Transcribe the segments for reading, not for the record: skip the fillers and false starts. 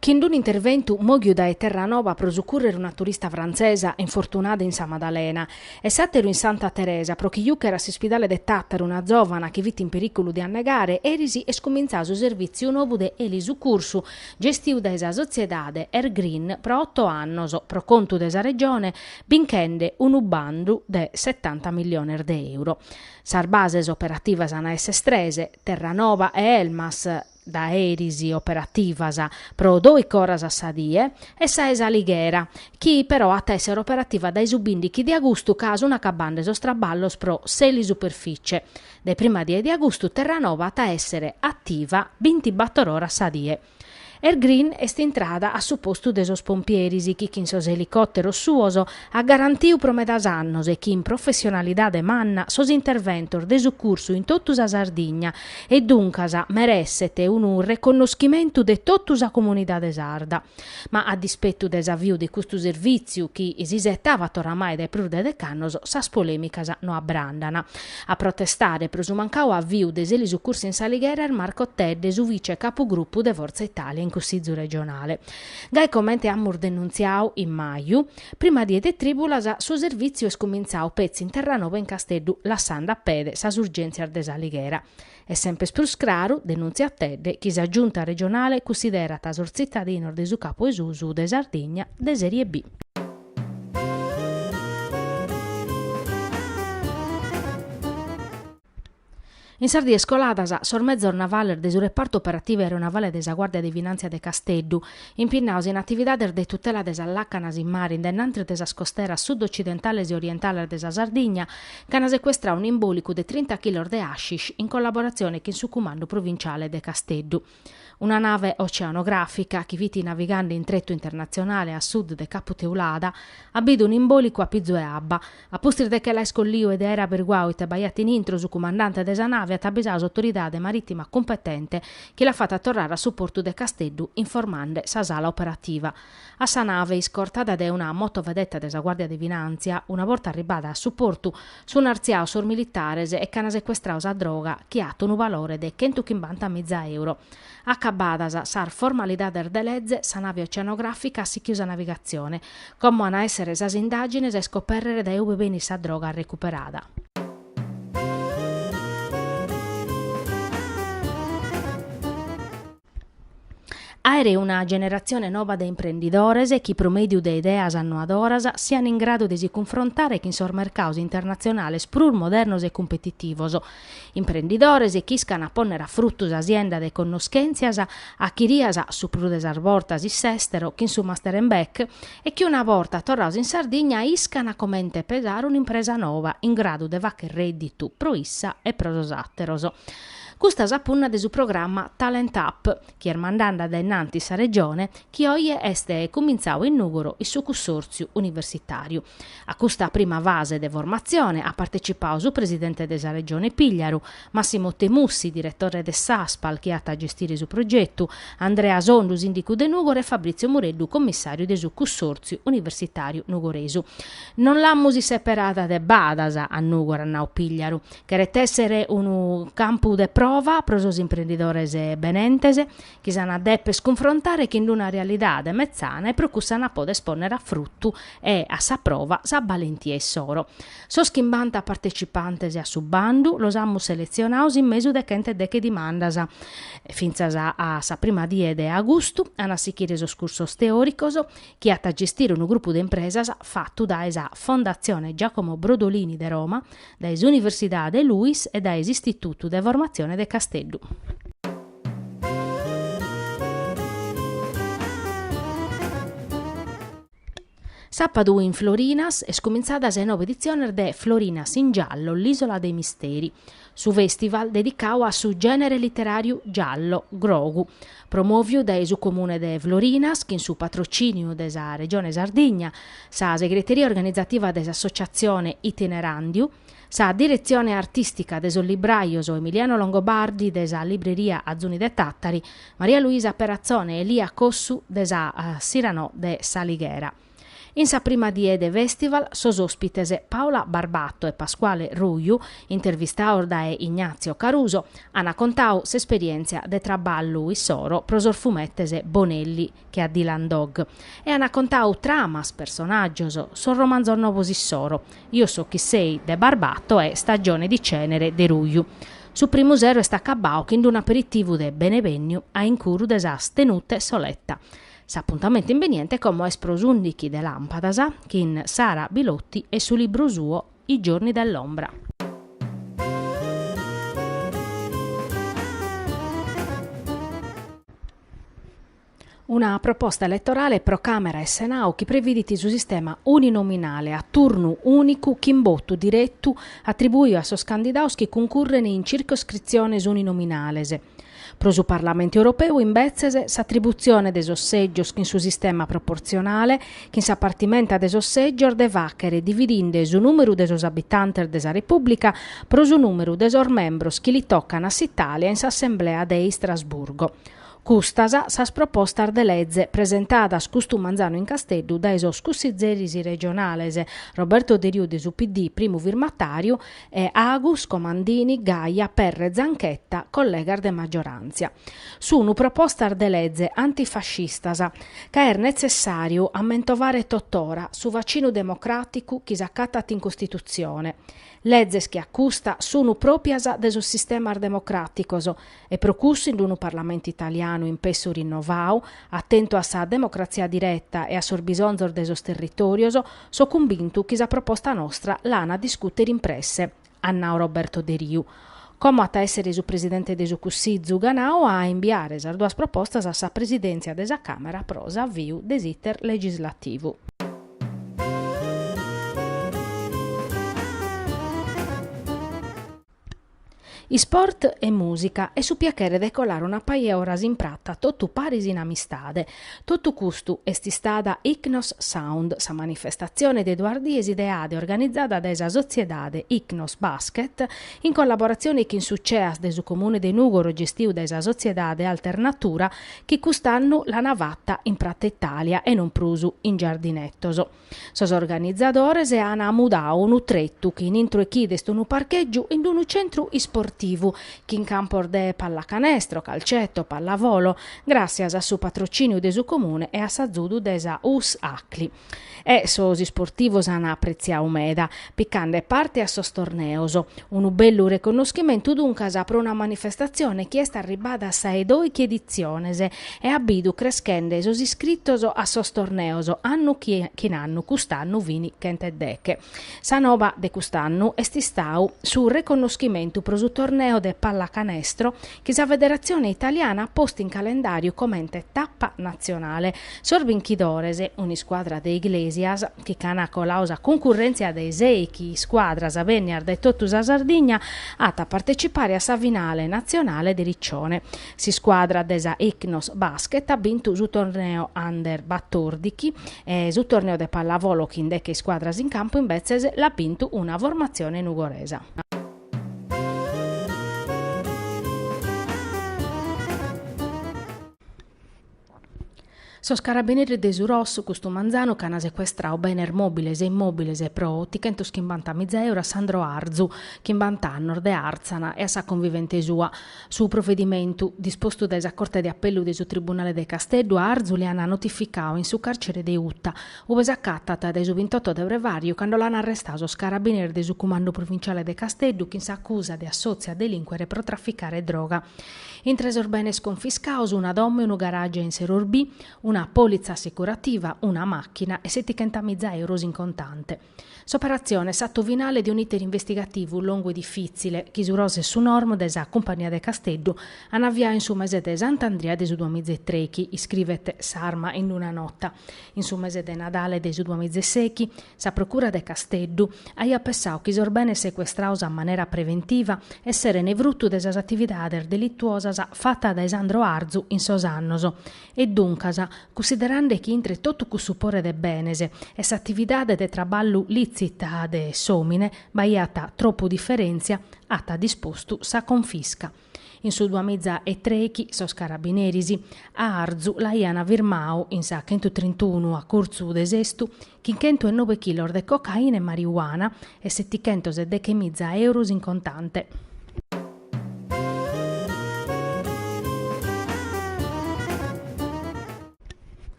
Chin d'un'interventu mòghiu dae Terranova pro sucùrrere una turista frantzesa infortunada in Sa Madalena e s'àteru in Santa Teresa pro che jùchere a s'ispidale de Tàtari una zòvana chi fit in perìculu de annegare, eris est cumintzadu su servìtziu nobu de elisucursu gestiu dae sa sotziedade Airgreen pro oto annos pro contu de sa Regione binchende unu bandu de setanta milliones de euro. Sas bases operativas an a èssere tres, Terranova e Elmas, dae eris operativas pro dòichi oras a sa die, e sa 'e S'Alighera, chi però at a èssere operativa dae su bìndichi de agustu ca sun acabande sos traballos pro s'elisuperficie. Dae prima die de agustu Terranova at a èssere ativa bintibator oras sa die. Airgreen est intrada a su postu de sos pompieris chi chin sos elicòteros suos at garantiu pro medas annos e chin professionalidade manna sos interventos de sucursu in totu sa Sardigna e duncas meresset unu reconnoschimentu de totu sa comunidade sarda. Ma a dispetu de s'aviu de custu servìtziu chi s'isetavat oramai dae prus de dech'annos sas polèmicas no abbrandan. A protestare pro su mancadu aviu de s'elisucursu in S'Alighera est Marco Tedde, su vice capugrupu de Forza Italia in Cussizu regionale. Gai comente amus denuntziadu in maju, prima die de trìbulas, su servìtziu est cumintzadu petzi in Terranova e in Casteddu, lassende a pede sas urgèntzias de S'Alighera. Est semper prus craru, denuntziat Tedde, chi sa Giunta regionale cussiderat sos tzitadinos de su Capu 'e Susu de Sardigna de sèrie B. In sas dies coladas, sos mezos navales de su repartu operativu aeronavale de sa Guàrdia de Finàntzia de Casteddu, impinnados in atividades de tutela de sas làcanas in mare in dennantis de sas costeras sud-ocidentales e orientales de sa Sardigna, ch'an secuestradu un'imbòlicu de trinta chilos de hashish in collaboratzione chin su Cumandu Provinciale de Casteddu. Una nave oceanogràfica chi fit navigande in tretu internatzionale a sud de Capu Teulada at bidu un'imbòlicu a pizu 'e abba. A pustis de che l'aer colliu e de aer aberguadu ite b'aiat in intro, su cumandante de sa nave at abisadu s'autoridade marìtima cumpetente chi l'at fata torrare a su portu de Casteddu informando sa sala operativa. A sa nave, iscortada dae una motovedetta de sa Guàrdia de Finàntzia, una borta arribada a su portu, sun artziados sos militares e ch'an secuestradu sa droga chi at unu valore de chentuchimbantamiza euro. Acabadas sas formalidades de leze, sa nave oceanogràfica at sichiu sa navigatzione. Como an a èssere sas indàgines a iscopèrrere dae ube benit sa droga recuperada. Àere una generatzione noba de imprendidores chi pro mèdiu de ideas annoadoras sian in gradu de si cunfrontare chin sos mercados internatzionales prus modernos e cumpetitivos. Imprendidores chi iscan a pònnere a frutu sa sienda de connoschèntzias achirias su prus de sas bortas in s'èstero chin su Master and Back e chi una borta torrados in Sardigna iscan comente pesare un'impresa noba in gradu de fàghere rèdditu pro issa e pro sos àteros. Custa sa punna de su programma Talent Up, chi est mandende a dae innantis sa Regione, chi oje est cumintzadu in Nùgoro in su Cussòrtziu Universitàriu. A custa prima fase de formatzione at partecipadu su presidente de sa Regione Pigliaru, Massimo Temussi, diretore de s'Aspal chi at a gestire su progetu, Andrea Sondu, sìndicu de Nùgoro e Fabrizio Mureddu, commissàriu de su Cussòrtziu Universitàriu Nugoresu. Non l'amus isseperada de badas a Nùgoro, at nadu Pigliaru, Cheret èssere unu campu de prova pro sos imprendidores benentes chi s'an a deper cunfrontare chin una realidade metzana e pro cussu an a poder pònnere a frutu e a sa prova sa balentia issoro. Sos chimbanta partecipantes a su bandu los amus seletzionados in mesu de chentedeghe dimandas. Fintzas a sa prima die de agustu an a sichire sos cursos teòricos chi at a gestire unu grupu de impresas fatu dae sa Fondatzione Giacomo Brodolini de Roma, dae s'Universidade Luiss e dae s'Istitutu de Formatzione de Casteddu. Sàpadu in Florinas est cumintzada sa 'e noe editziones de Florinas in Giallo, l'isola dei misteri, su fèstival dedicadu a su gènere literàriu giallo, grogu, Promòviu dae su Comune de Florinas, chin su patrocìniu de sa Regione Sardigna, sa segreteria organizativa de s'associatzione Itineràndiu, sa diretzione artìstica de sos librajos Emiliano Longobardi de sa libreria Azuni de Tàtari, Maria Luisa Perazzone e Lia Cossu de sa Cyrano de S'Alighera. In sa prima die de festival sos òspites Paola Barbato e Pasquale Ruju, intervistados dae Ignazio Caruso, ant contadu s'esperièntzia de traballu issoro pro sos fumetes Bonelli che a Dylan Dog e ant contadu tramas, personàgios, sos romanzos novos issoro, Io so chi sei de Barbato e Stagione di cenere de Ruju. Su primu sero est acabadu chin d'un'aperitivu de benebènniu a incuru de sas Tenute Soletta. S'apuntamentu imbeniente como est pro s'ùndichi de làmpadas chin Sara Bilotti e su libru suo I giorni dell'ombra. Una proposta eletorale pro Càmera e Senadu chi previdit su sistema uninominale a turnu ùnicu chin botu diretu atribuidu a sos candidados chi cuncurren in circoscritziones uninominales. Pro su Parlamentu Europeu, imbetzes, s'atributzione de sos sègios chin su sistema proportzionale, chin sa partimenta de sos sègios de fàghere dividinde su nùmeru de sos abitantes de sa Repùblica pro su nùmeru de sos membros chi li tocan a s'Itàlia in s'Assemblea de Istrasburgo. Custas sas propostas de leze presentadas custu manzanu in Casteddu dae sos cussizeris regionales Roberto Deriu de su PD, primu firmatàriu, e Agus, Comandini, Gaia, Perra e Zanchetta, collegas de maggioràntzia. Sunu propostas de leze antifascistas, ca est netzessàriu a mentovare totora su vacinu democràticu chi s'acatat in Costitutzione. Lezes che a custa sunu pròpias de sos sistemas democràticos e pro cussu in unu Parlamentu italianu in pessu rinnovadu, atentu a sa democratzia direta e a sos bisonzos de sos territòrios, So cumbintu chi sa proposta nostra l'an a discùtere in presse, at nau Roberto Deriu. Como at a èssere su presidente de su Cussizu Ganau a imbiare sas duas propostas a sa presidèntzia de sa Càmera pro s'aviu de s'iter legislativu. Isport e mùsica e su piachere de colare una paja 'e oras in prata totu paris in amistade. Totu custu est istada Ichnos Sound, sa manifestatzione de duas dies ideada e organizada dae sa sotziedade Ichnos Basket in collaboratzione chin su CEAS de su Comune de Nùgoro gestiu dae sa sotziedade Alternatura chi cust'annu l'ana fata in Prata Italia e non prus in Giardinetos. Sos organizadores an mudadu unu tretu chi in intro 'e chida est unu parchègiu in unu centru isportivu chin campos de pallacanestro, calcetto, pallavolo, gràssias a su patrocìniu de su Comune e a s'azudu de sa Us Acli. E sos isportivos an apretziadu meda, picande parte a sos torneos. Unu bellu reconnoschimentu duncas pro una manifestatzione chi est arribbada a sa 'e dòichi editziones e at bidu creschende sos iscritos a sos torneos annu chin annu, cust'annu fin chenteddeche. Sa noba de cust'annu est istadu su reconnoschimentu pro su torneo de pallacanestro chi sa Federatzione Italiana at postu in calendàriu comente tapa natzionale. Sos binchidores, un'iscuadra de Iglesias, chi ch'an coladu sa cuncurrèntzia de sèichi iscuadras bènnias dae totu sa Sardigna, at a partecipare a sa finale natzionale de Riccione. S'iscuadra de sa Ichnos Basket at bintu su torneo Under batòrdichi e su torneo de pallavolo chin deche iscuadras in campu imbetzes l'at bintu una formatzione nugoresa. Sos carabineris de su Ros custu manzanu ch'an secuestradu benes mòbiles e immòbiles pro otichentoschimbantamiza euros a Sandro Arzu, chimbant'annos, de Àrtzana e a sa convivente sua. Su provedimentu, dispostu dae sa Corte de Apellu de su Tribunale de Casteddu, a Arzu li an notificadu in su càrcere de Uta, ue s'acatat dae su bintoto de frevàriu cando l'an arrestadu sos carabineris de su Cumandu Provinciale de Casteddu chin s'acusa de assòtziu a delìncuere pro traficare droga. Intre sos benes confiscados una domo e unu garage in Serorbì, una pòlitza assicurativa, una màchina e setichentamiza euros in contante. S'operatzione est s'atu finale de un'iter investigativu longu e difìtzile chi su Ros e su Norm de sa Cumpagnia de Casteddu an aviadu in su mese de Sant'Andria de su duamizatrechi, iscrivet s'Arma in una nota. In su mese de Nadale de su duamizasèichi, sa Procura de Casteddu aiat pessadu chi sos benes secuestrados a manera preventiva esseren frutu de sas atividades delituosas fatas dae Sandro Arzu in sos annos e duncas, cunsiderende chi intre totu cussu pore de benes e s'atividade de traballu lìtzita de s'òmine b'aiat tropu diferèntzia, at dispostu sa confisca. In su duamiza e trèichi sos carabineris a Arzu l'aiant firmadu in sa chentutrintunu a curtzu de Sestu chin chentuenobe chilos de cocaina e marijuana e setichentosdechemiza euros in contante.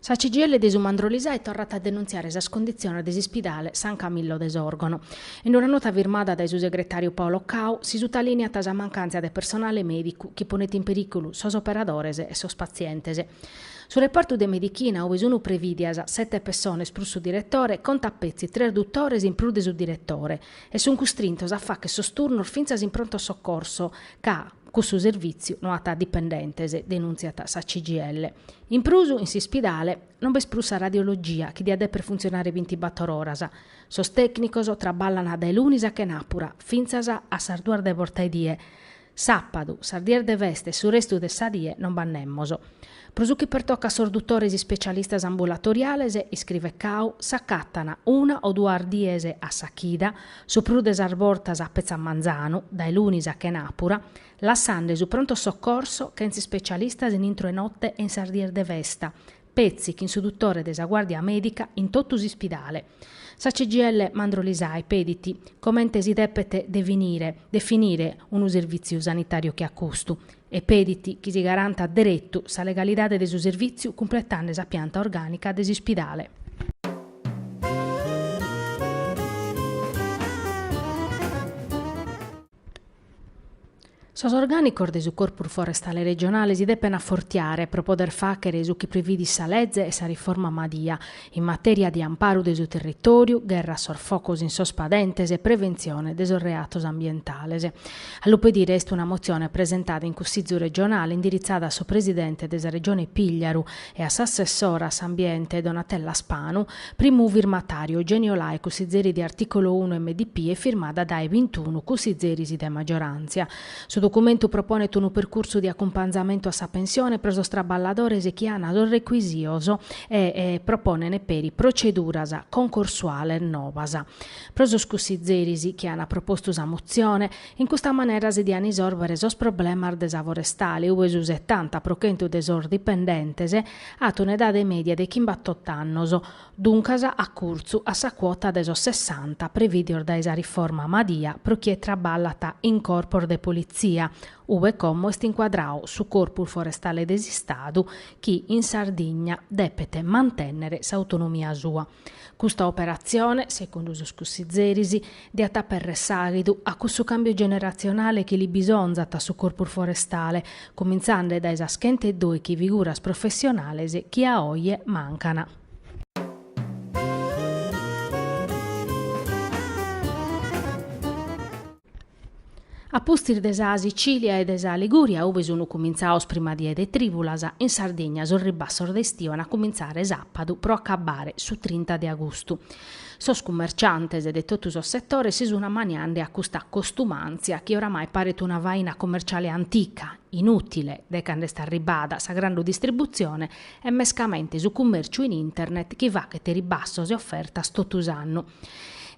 Sa CGIL de su Mandrolisai torrat a denuntziare sas conditziones de s'ispidale San Camillo de Sòrgono. In una nota firmada dae su segretàriu Paolo Cau si sutalìniat sa mancàntzia de personale mèdicu chi ponet in perìculu sos operadores e sos patzientes. Su repartu de medichina, ue sunt prevìdias sete pessones prus su diretore, contat petzi tres dutores in prus de su diretore e sunt custrintos a fàghere sos turnos fintzas in pronto soccorso ca cussu servìtziu no at dipendentes, denùntziat sa CGIL. In prus, in s'ispidale non b'est prus sa radiologia chi diat dèpere funtzionare bintibator oras. Sos tècnicos traballant dae lunis a chenàpura, fintzas a sas duas de bortaedie. Sàpadu, sas dies de festa e su restu de sa die non b'at nemos. Pro su chi pertocat sos dutores ispecialistas ambulatoriales, iscrivet Cau, s'acatan una o duas dies a sa chida, su prus de sas bortas petzi a manzanu, dae lunis a chenàpura, lassende su pronto soccorso chentza ispecialistas in intro 'e note e in sas dies de festa, petzi chin su dutore de sa guàrdia mèdica in totu s'ispidale. Sa CGIL Mandrolisai pedit comente si depet definire definire unu servìtziu sanitàriu che a custu e pedit chi si garantat deretu sa legalidade de su servìtziu cumpletende sa pianta orgànica de s'ispidale. Sos orgànicos de su Corpus Forestale Regionale si depen afortiare pro poder fàghere su chi previdit sa leze e sa riforma Madia in matèria de amparu de su territòriu, gherra a sos focos in sos padentes e preventzione de sos reatos ambientales. A lu pedire est una motzione presentada in Cussizu regionale indiritzada a su presidente de sa Regione Pigliaru e a s'assessora a s'ambiente Donatella Spanu, Primu firmatàriu Eugenio Lai, cussizeri de Articolo Uno MDP e firmada dae bintunu cussizeris de magioràntzia. Su documentu proponet unu percursu de acumpanzamentu a sa pensione pro sos traballadores chi an sos recuisios e proponen peri proceduras concorsuales novas. Pro sos cussizeris chi an propostu sa motzione, In custa manera si dian isòrbere sos problemas de sa forestale, ue su setanta pro chentu de sos dipendentes at un'edade mèdia de chimbatot'annos, duncas a curtzu a sa cuota de sos sessanta prevìdios dae sa riforma Madia pro chie traballat in corpos de politzia, ue como est incuadradu su Corpus Forestale de s'Istadu chi in Sardigna depet mantènnere s'autonomia sua. Custa operatzione, segundu sos cussizeris, diat aperrer s'àghidu a cussu càmbiu generatzionale chi li bisonzat a su corpus forestale, cumintzande dae sas chentedòichi figuras professionales chi a oje mancan. A pustis de sa Sicìlia e de sa Ligùria, ue sunt cumintzados prima die de trìbulas, in Sardigna sos ribassos de istiu an a cumintzare sàpadu pro acabbare su trinta de agustu. Sos cummerciantes de totu sos setores si sunt ammaniende a custa costumàntzia chi oramai paret una faina commerciale antica, inùtile de cando est arribbada sa grandu distributzione e mescamente su cummèrciu in internet chi faghet ribassos e ofertas totu s'annu.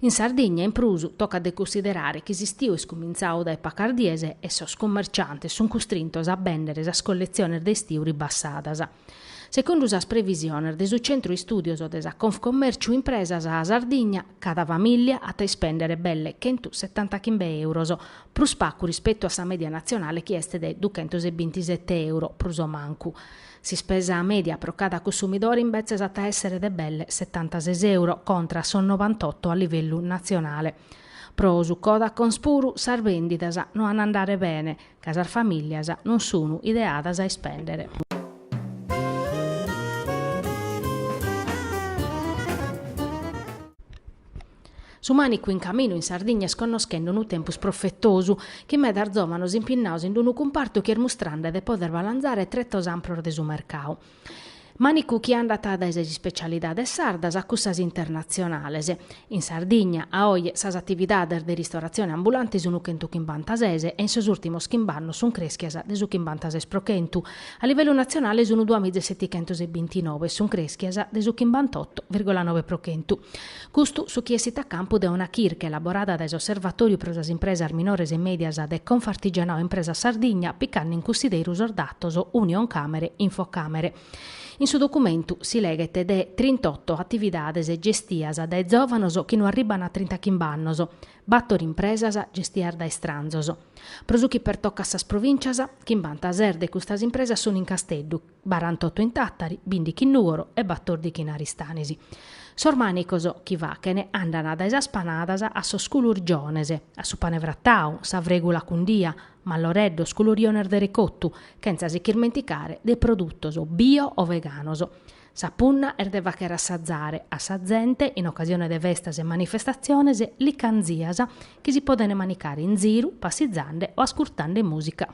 In Sardigna, in prus, tocat de cunsiderare chi s'istiu est cumintzadu dae pacas dies e sos cummerciantes sunt custrintos a bèndere sas colletziones de istiu ribassadas. Segundu sas previsiones de su Centru Istùdios de sa Confcommerciu Impresas Sardigna, cada famìllia at a ispèndere belle chentusetantachimbe euros, prus pacu rispetu a sa mèdia natzionale chi est de duchentosebintisete euro, prus o mancu. S'ispesa mèdia pro cada cussumidore imbetzes at a èssere de belle setantases euro, contra a sos novantoto a livellu natzionale. Pro su Codacons puru sas bèndidas no an a andare bene, ca sas famìllias non sun ideadas a ispèndere. Su mànicu in caminu in Sardigna est connoschende unu tempus profetosu, chin medas zòvanos impinnados in unu cumpartu chi est mustrende de poder balanzare tretos ampros de su mercadu. Mànicu chi andat dae sas ispecialidades sardas a cussas internatzionales. In Sardigna, a oje, sas atividades de ristoratzione ambulante sun chentuchimbantases e in sos ùrtimos chimb'annos sun crèschias de su chimbantases pro chentu. A livellu natzionale sun duamiza e setichentos e bintinoe e sun crèschias de su chimbantotto vìrgola noe pro chentu. Custu su chi essit a campu dae una chirca elaborada dae s'Osservatòriu pro sas impresas minores e mèdias de Confartigianao Impresas Sardigna picande in cunsideru sos datos Unioncamere Infocamere. In su documentu si leghet de trintotto atividades gestias dae zòvanos chi no arribant a trintachimb'annos, bator impresas gestias dae istranzos. Pro su chi pertocat sas provìntzias, chimbantases de custas impresas sunt in Casteddu, Barantotto in Tàtari, bìndichi in Nùgoro e batòrdichi in Aristanis. Sos mànicos chi fachene andan dae sas panadas a sos culurgiones, a su pane fratau, sa frègula cundia, malloreddos, culuriones de recotu, chentza si ch'irmenticare de produtos bio o veganos. Sa punna est de fàchere assazare a sa zente, in ocasione de festas e manifestatziones, licanzias chi si poden manicare in ziru, passizande o ascurtande mùsica.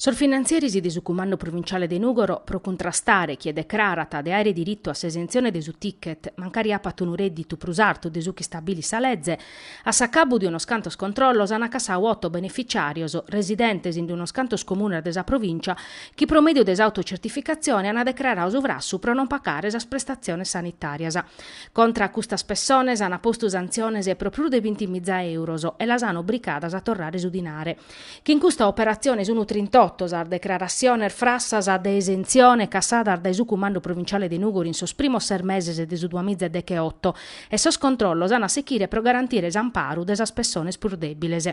Sos finantzieris de su Cumandu Provinciale de Nùgoro pro cuntrastare chie decrarat de àere diritu a s'esentzione de su ticket mancari apat unu rèdditu prus artu de su chi istabilit sa leze, a s'acabu de unos cantos controllos ant cassadu oto beneficiàrios residentes in unos cantos comunes de sa provìncia chi pro mèdiu de s'autocertificatzione ant decraradu su frassu pro non pagare sas prestatziones sanitàrias. Contra a custas pessones ant postu santziones pro prus de bintimiza euros e las ant obricadas a torrare su dinare. Chin custa operatzione sunt trintotto sas decrarassiones frassas de esentzione cassadas dae su Cumandu Provinciale de Nùgoro in sos primos ses meses de su duamiza e decheotto e sos controllos ant a sichire pro garantire s'amparu de sas pessones prus dèbiles.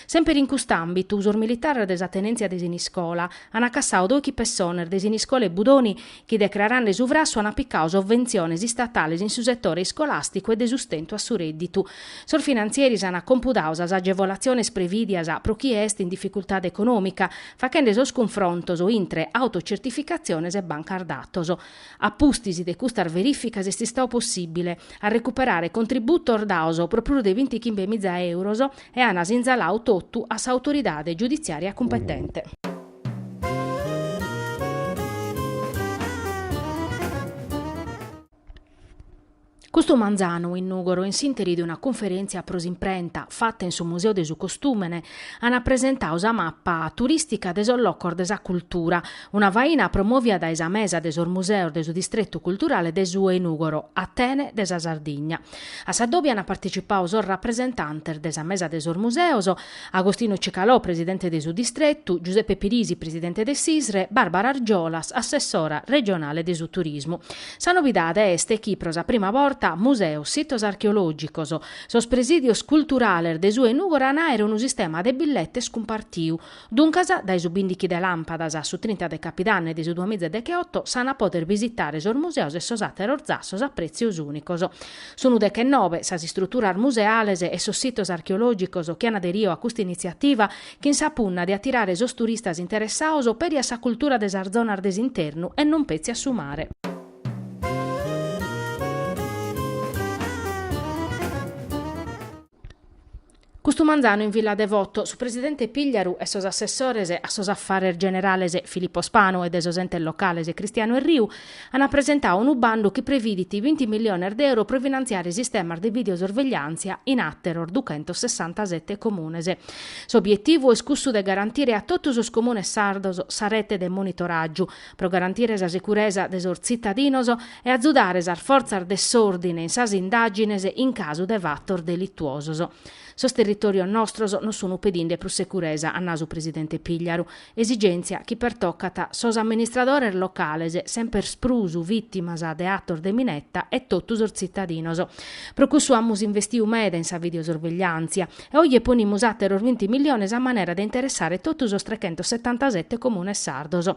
Semper in cust'àmbitu, sos militares de sa Tenèntzia de Siniscola ant cassadu doichi pessones de Siniscola e Budoni chi decrarande su frassu ant picadu sovventziones istatales in su setore iscolàsticu e de sustentu a su rèdditu. Sos finantzieris ant compudadu sas agevolatziones prevìdias pro chie est in dificultade econòmica, faghende sos cunfrontos intre autocertificatziones e bancas datos. A pustis de custas verìficas est istadu possìbile a recuperare contributos dados pro prus de bintichimbemiza euros e ant sinzaladu totu a s'autoridade giuditziària cumpetente. Custu manzanu in Nùgoro, in s'ìnteri de una cunferèntzia pro s'imprenta fata in su Museu de su Costùmene, ant presentadu sa mapa turìstica de sos locos de sa cultura, una faina promòvia dae sa Mesa de sos Museos de su Distretu Culturale de su 'e Nùgoro, Atene de sa Sardigna. A s'addòbiu ant partecipadu sos rapresentantes de sa Mesa de sos Museos, Agostino Cicalò, presidente de su Distretu, Giuseppe Pirisi, presidente de s'Isre, Barbara Argiolas, assessora regionale de su Turismu. Sa novidade est chi pro sa prima borta museos, sitos archeològicos, sos presìdios culturales de su 'e Nùgoro an a àere unu sistema de billetes cumpartiu. Duncas, dae su bìndichi de làmpadas a su trinta de capidanne de su duamiza e decheoto s'an a pòdere bisitare sos museos e sos àteros zassos a prètzios ùnicos. Sunu dechenobe sas istruturas museales e sos sitos archeològicos chi an aderiu a custa initziativa chin sa punna de atirare sos turistas interessados peri a sa cultura de sas zonas de s'internu e non petzi a su mare. Custu manzanu in Villa Devoto, su presidente Pigliaru e sos assessores a sos afares generales Filippo Spanu e de sos entes locales Cristiano Erriu ant presentadu unu bandu chi previdit binti milliones de euro pro finantziare sistemas de videosorvegliàntzia in àteros duchentosessantasete comunes. S'obietivu est cussu de garantire a totu sos comunes sardos sa rete de monitoràgiu pro garantire sa seguresa de sos tzitadinos e azudare sas fortzas de s'òrdine in sas indàgines in casu de fatos delituosos. Sos territòrios nostros nos sunt pedinde prus seguresa, at nadu su presidente Pigliaru, esigèntzia chi pertocat sos amministradores locales, semper prus vìtimas de atos de mineta e totu sos tzitadinos. Pro cussu amus investiu meda in sa videosorvegliàntzia e oje ponimus àteros binti milliones a manera de interessare totu sos trechentosetantasete comunes sardos.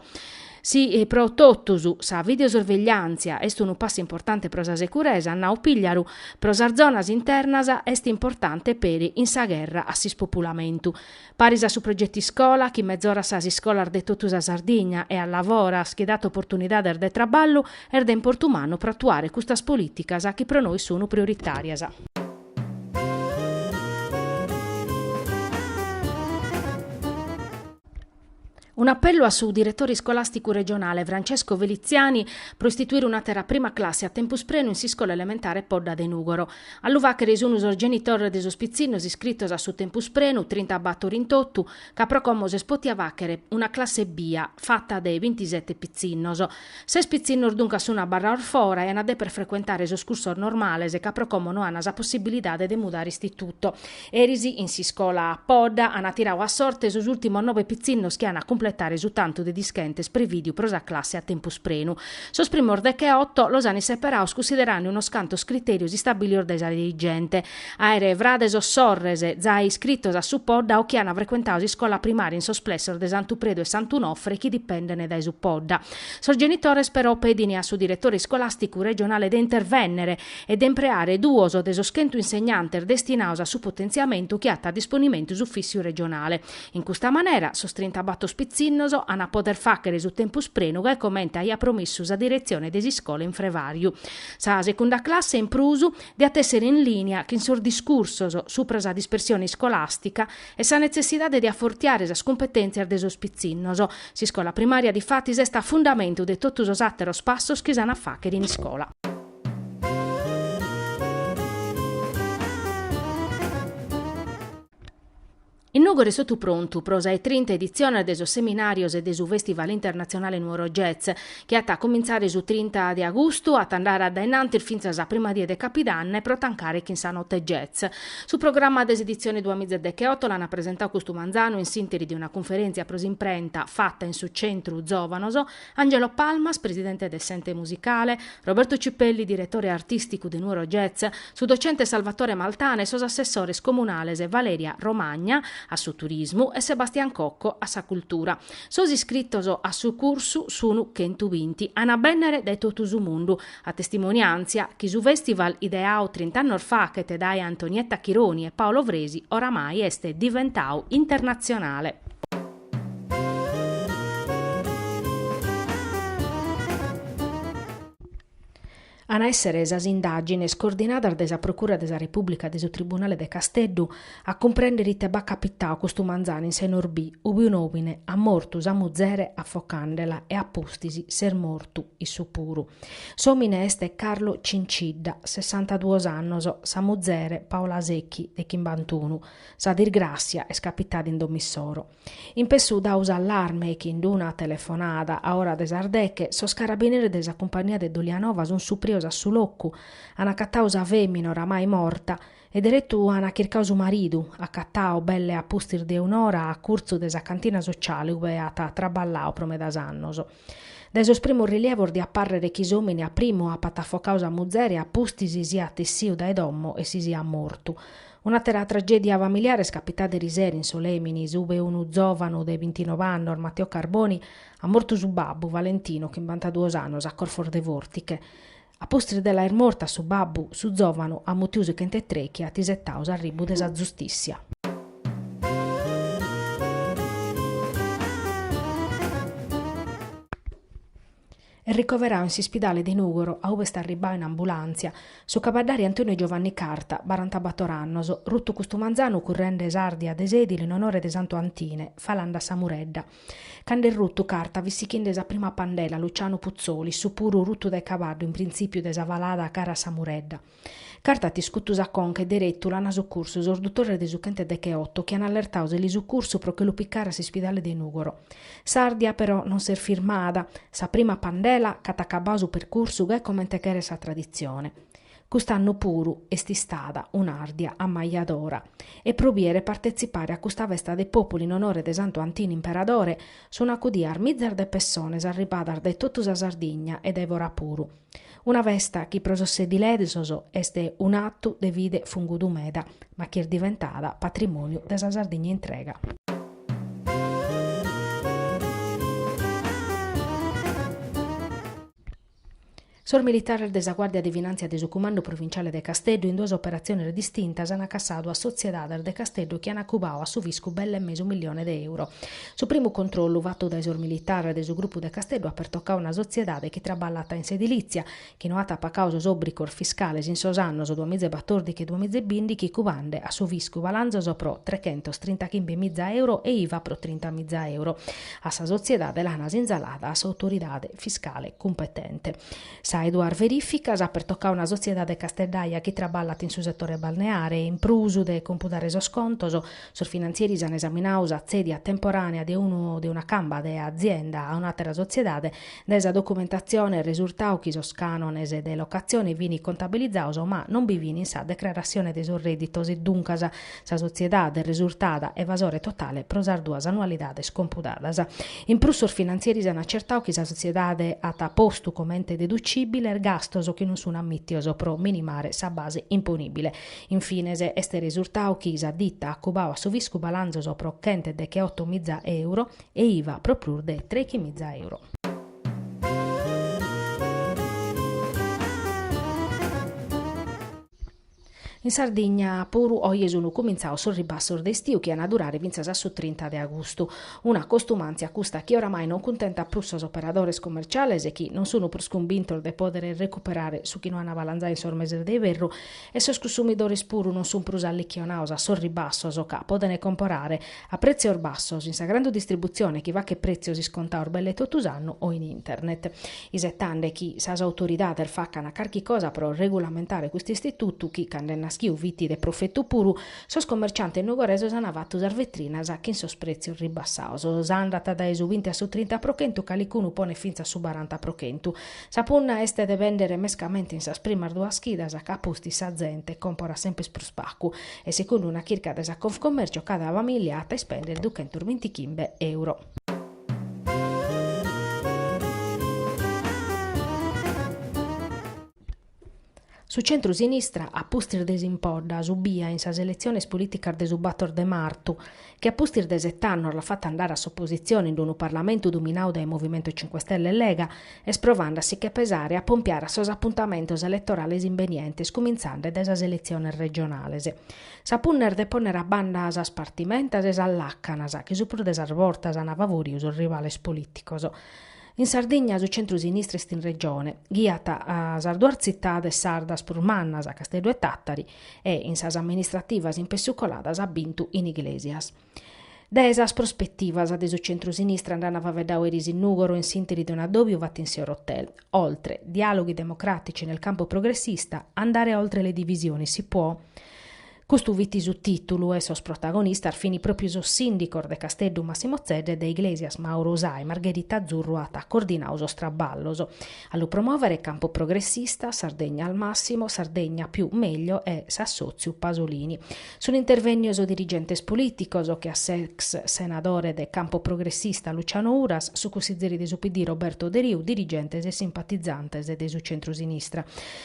Si pro totus sa videosorvegliàntzia est unu passu importante pro sa seguresa, at nadu Pigliaru, pro sas zonas internas est importante peri in sa gherra a s'ispopulamentu. Paris a su progetu Iscola, chi mezorat sas iscolas de totu sa Sardigna, e a Lavoras, chi dat oportunidades de traballu, est de importu mannu pro atuare custas polìticas chi pro nois sunt prioritàrias. Un'apellu a su diretore iscolàsticu regionale Francesco Feliziani pro istituire un'àtera prima classe a tempus prenu in s'iscola elementare Podda de Nùgoro. A lu fàghere sunt sos genitores de sos pitzinnos iscritos a su tempus prenu, trintabator in totu, ca pro como s'est pòtia fàghere una classe ebbia, fata de bintisete pitzinnos. Ses pitzinnos duncas sunt abarrados fora e an a dèpere frecuentare sos cursos normales ca pro como no an sa possibilidade de mudare istituto. Eris in s'iscola Podda an tiradu a sorte sos ùrtimos nobe pitzinnos chi an a cumpletare su tantu de dischentes prevìdiu pro sa classe a tempus prenu. Sos primos decheoto los an isseperados cunsiderende unos cantos critèrios istabilidos dae sa dirigente, àere frades o sorres zai iscritos a su Podda o chi an frecuentadu s'iscola primària in sos plessos de Santu Predu e Santu Nofre chi dipenden dae su Podda. Sos genitores però pedin a su diretore iscolàsticu regionale de intervènnere e de impreare duos de sos chentu insegnantes destinados a su potentziamentu chi at a disponimentu s'ufìssiu regionale. In custa manera sos trintabator pitzinnos an a poder fàghere su tempus prenu gai comente aiat promissu sa diretzione de s'iscola in frevàriu. Sa segunda classe, in prus, diat èssere in lìnia chin sos discursos supra sa dispersione iscolàstica e sa netzessidade de afortiare sas cumpetèntzias de sos pitzinnos. S'iscola primària difatis est a fundamentu de totu sos àteros passos chi s'an a fàghere in iscola. In Nùgoro est totu prontu pro sa 'e trinta editziones de sos seminàrios e de su Fèstival Internatzionale Nuoro Jazz, chi at a cumintzare su trinta de agustu, at a andare a dae in antis fintzas a prima die de Capidanne pro tancare chin sa Note Jazz. Su programma de s'editzione duamiza e decheoto l'ant presentadu custu manzanu in s'ìnteri de una cunferèntzia pro s'imprenta fata in su Centru Zòvanos Angelo Palmas, presidente de s'ente musicale, Roberto Cipelli, diretore artìsticu de Nuoro Jazz, su docente Salvatore Maltana e sos assessores comunales Valeria Romagna, a su turismu, e Sebastian Cocco, a sa cultura. Sos iscritos a su cursu sun chentubinti, an a bènnere dae totu su mundu, a testimoniàntzia chi su fèstival ideadu trint'annos faghet dae Antonietta Chironi e Paolo Fresi oramai est diventadu internatzionale. An a èssere sas indàgines coordinadas dae sa Procura de sa Repùblica de su Tribunale de Casteddu a cumprèndere ite b'at capitadu custu manzanu in Senorbì, ube un'òmine at mortu sa muzere afocandela e a pustis s'est mortu issu puru. S'òmine est Carlo Cincidda, sessantaduos annos, sa muzere Paola Secchi, de chimbantunu. Sa disgràssia est capitada in domo issoro. In pessu dadu s'allarme chin d'una telefonada a ora de sas deche, sos carabineris de sa cumpagnia de Dolianova sun suprios a su locu, an acatadu sa femina oramai morta e deretu an chircadu su maridu, acatadu belle a pustis de un'ora a curtzu de sa cantina sociale ube at traballadu pro medas annos. Dae sos primos rilievos diat pàrrere chi s'òmine a primu apat afocadu sa muzere e a pustis siat essiu dae domo e si siat mortu. Un'àtera tragèdia familiare est capitada erisero in Solèminis, ube unu zòvanu de bintinoe annos, Matteo Carboni, at mortu su babbu, Valentino, chimbantaduos annos, a corfos de fòrtiche. A pustis de l'aer mortu a su babbu, su zòvanu at mutiu su chent'e trechi e at isetadu s'arribu de sa zustìssia. Est ricoveradu in s'ispidale de Nùgoro, a ube est arribbadu in ambulàntzia, su cabaddàriu Antonio Giovanni Carta, barantabator annos, rutu custu manzanu currende s'Àrdia de Sèdilo in onore de Santu Antine, falande a sa Muredda. Cando est rutu Carta fit sichinde sa prima pandela Luciano Puzzoli, issu puru rutu dae cabaddu in printzìpiu de sa falada cara a sa Muredda. Carta at iscutu sa conca e deretu l'an sucursu sos dutores de su chentedecheoto chi an allertadu s'elisucursu pro che lu picare a s'ispidale de Nùgoro. S'Àrdia però non s'est firmada, sa prima pandela ch'at acabadu su percursu gai comente cheret sa traditzione. Cust'annu puru est istada un'Àrdia ammajadora e pro bìere partetzipare a custa festa de pòpulu in onore de Santu Antine Imperadore sun acudias mizas de pessones arribadas dae totu sa Sardigna e dae fora puru. Una festa chi pro sos sedilesos est un'atu de fide fungudu meda, ma chi est diventada patrimòniu de sa Sardigna intrega. Sos militares de sa Guàrdia de Finàntzia de su Cumandu Provinciale de Casteddu in duas operatziones distintas ant cassadu a sotziedades de Casteddu chi ant cubadu a su fiscu belle mesu millione de euro. Su primu controllu fatu dae sos militares de su grupu de Casteddu at pertocadu una sotziedade chi traballat in s'edilìtzia, chi no at pagadu sos òbrigos fiscales in sos annos duamiza e batòrdighi e duamiza e bìndighi cubande a su fiscu balanzos pro trechentos trintachimbemiza euro e IVA pro trintamiza euro. A sa sotziedade l'ant sinzalada a s'autoridade fiscale cumpetente. Sa 'e duas verìficas at pertocadu una sotziedade casteddaja chi traballat in su setore balneare e in prus de compudare sos contos, sos finantzieris an esaminadu sa tzèdia temporànea de unu de una camba de azienda a un'àtera sotziedade. Dae sa documentatzione est resurtadu chi sos cànones de locatzione fin contabilizados ma non bi fin in sa decrarassione de sos rèditos e duncas Sa sotziedade est resurtada evasore totale pro sas duas annualidades compudadas. In prus sos finantzieris an acertadu chi sa sotziedade at postu comente deducìbiles gastos chi non sun ammìtios pro minimare sa base imponìbile. In fines, est resurtadu chi sa dita at cubadu a su fiscu balanzos pro chentedegheotomiza euro e IVA pro prus de treichimiza euro. In Sardigna puru oje sun cumintzados sos ribassos de istiu chi an a durare fintzas a su trinta de agustu. Una costumàntzia custa chi oramai non cuntentat prus sos operadores commerciales chi non sun prus cumbintos de pòdere recuperare su chi no an balanzadu in sos meses de iberru e sos cussumidores puru non sun prus allichionados a sos ribassos ca poden comporare a prètzios bassos in sa grandu distributzione chi faghet prètzios iscontados belle totu s'annu o in internet. Isetande chi sas autoridades facan carchi cosa pro regulamentare custu istitutu chi, cando est naschiu fit de profetu puru, sos commerciantes nugoresos an fatu sas vetrinas chin sos prètzios ribassados. S'andat dae su binti a su trinta pro chentu, calicunu ponet fintzas su baranta pro chentu. Sa punna est de bèndere mescamente in sas primas duas chidas, ca a pustis sa zente còmporat semper prus pacu e segundu una chirca de sa Confcommercio cada famìlia at a ispèndere duchentos bintichimbe euro. Su centru-sinistra, a pustis de s'impodda subia in sas eletziones polìticas de su bator de martu, chi a pustis de set'annos l'at fata andare a s'opositzione in unu parlamentu dominadu dae Movimento Cinque Stelle e Lega, est provande a si che pesare e a pompiare a sos apuntamentos eletorales imbenientes, cumintzande dae sas eletziones regionales. Sa punna est de pònnere a banda sas partimentas e sas làcanas chi su prus de sas bortas ant favoridu sos rivales polìticos. In Sardigna su centru-sinistra est in Regione, ghiat sas duas tzitades sardas prus mannas, Casteddu e Tàtari, e in sas amministrativas in pessu coladas at bintu in Iglesias. De sas prospetivas de su centru-sinistra nd'ant faeddadu eris in Nùgoro in s'ìnteri de un'addòbiu fatu in s'Eurohotel. Oltre, dialoghi democratici nel campo progressista, andare oltre le divisioni si può? Custu fit su tìtulu e sos protagonistas fin pròpiu sos sìndicos de Casteddu Massimo Zedda e de Iglesias Mauro Usai, Margherita Zurru at coordinadu sos traballos. A lu promòvere Campo Progressista, Sardegna al Massimo, Sardegna più meglio e s'assòtziu Pasolini. Sunt intervènnios dirigentes polìticos che a s'ex senadore de Campo Progressista Luciano Uras, su cussizeri de su PD Roberto Deriu, dirigentes e simpatizantes de su centru-sinistra.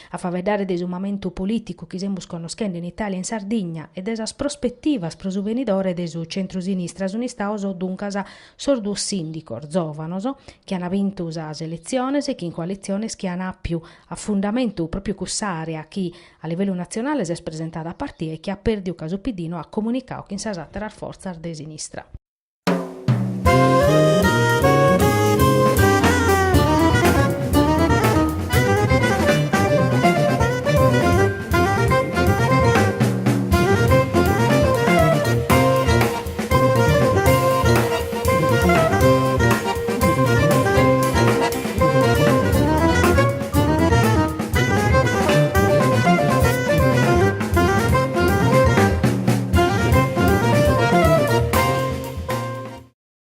A faeddare de su mamentu polìticu chi semus connoschende in Itàlia e in Sardigna e de sas prospetivas pro su benidore de su centru-sinistra sunt istados duncas sos duos sìndicos zòvanos chi ant bintu sas eletziones chin coalitziones chi ant àpiu a fundamentu pròpiu cuss'àrea chi A livellu natzionale s'est presentada a partia e chi at pèrdiu ca su PD no at comunicadu chin sas àteras fortzas de sinistra.